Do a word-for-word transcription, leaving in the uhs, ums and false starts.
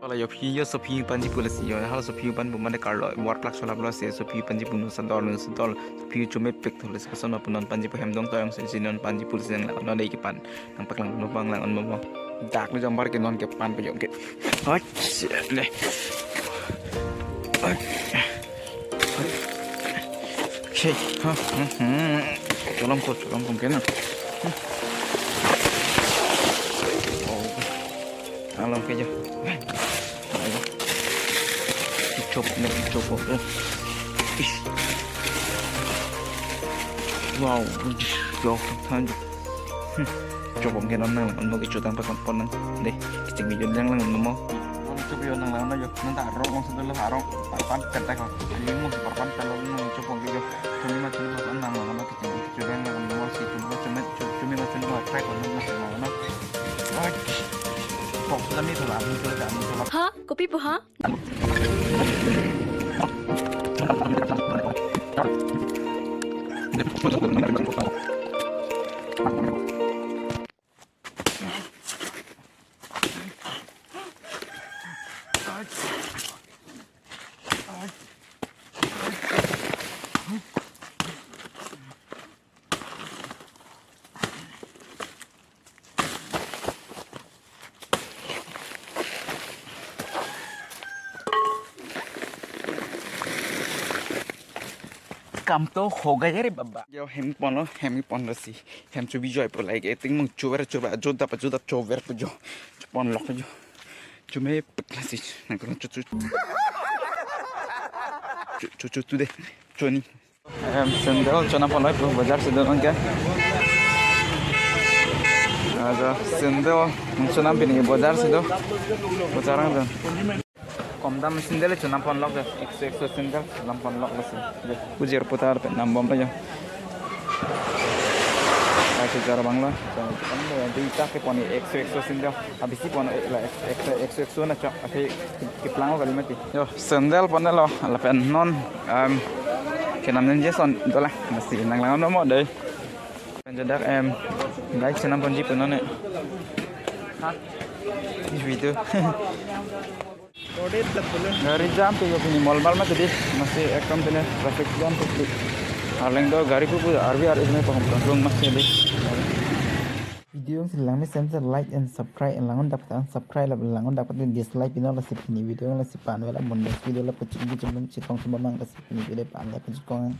Hala yo phi yo, sophi panji pu lasi yo, hala sophi panji pu mane karlo, war plak sola plak si sophi panji pu, non sador non sador, sophi chomepik thole si, koson apun non panji pu, hem dong toyong si, si non panji pu lasi nang, non dei kepan, nangpaklang mo, panglang mo mo. Dak lo jambar ke non kepan pe yo ke. Oi, si le. Oi. Oke, ha, hmm, hmm. Cholom ko, cholom ko ke na. Hmm. Oh. Along ke jo. Ayo. Chop ne, chop ko. Ish. Wow, yo, thank you. Hmm. Chobong ke non nang, non ke chotang pasan pon nang. Dei, kecheng video lang lang mo. Non chop yo nang lang na yo, non ta arong ong sudul arong, parpan pen ta ko. Ani mo parpan pen lo non chobong ke yo. Chumi ma chumi ma nang lang na kecheng video lang lang mo si chumi ma chumi, chumi ma chumi ma try ko non nang lang na. Oi. Pok sudah mi thola, mi thola, mi thola. Ha? Kopi pu ha? Kam to ho gaya re baba. Yo, hem pon lo, hem pon lo si. Hem chubi joi po like, eting mong chuber chuber, ajodap ajodap chuber po jo. Chupon lok jo. Chumepik lasi. Nang ko chu chu. Chu chu chu tu de. Choni. Em, sandal chonam pon lo, bazar si do non ke. Aja, sandal chonam pini bazar si do. Bazar ang do. Kom dam sandal chonam pon lo ke. Ekso ekso sandal chonam pon lo ke si. Ujir putar pe nam bom pa jo. Ai si jar bang lo. Di tak ke pon ekso ekso sandal. Abisi pon la ekso ekso na chok. Ake keplang kali mati. Yo, sandal pon lo. Lapen non, em, kenam nen Jason dola. Masi nang lang mo dei. Pen jadak, em, bike chonam ponji pu non ne. Ha? This video. Gari jam tu yo pini mall mall mati di. Masi ekdom pini traffic jam tu. Arleng do gari pupu arvi arvi me paham paham masi di. Video si lang mesen si like and subscribe, lang un dak patan subscribe, lang un dak patan dislike pin lo si pini video lasi pan wala mun next video la pachung pachung chetong si mamang lasi pini video pan la pachung.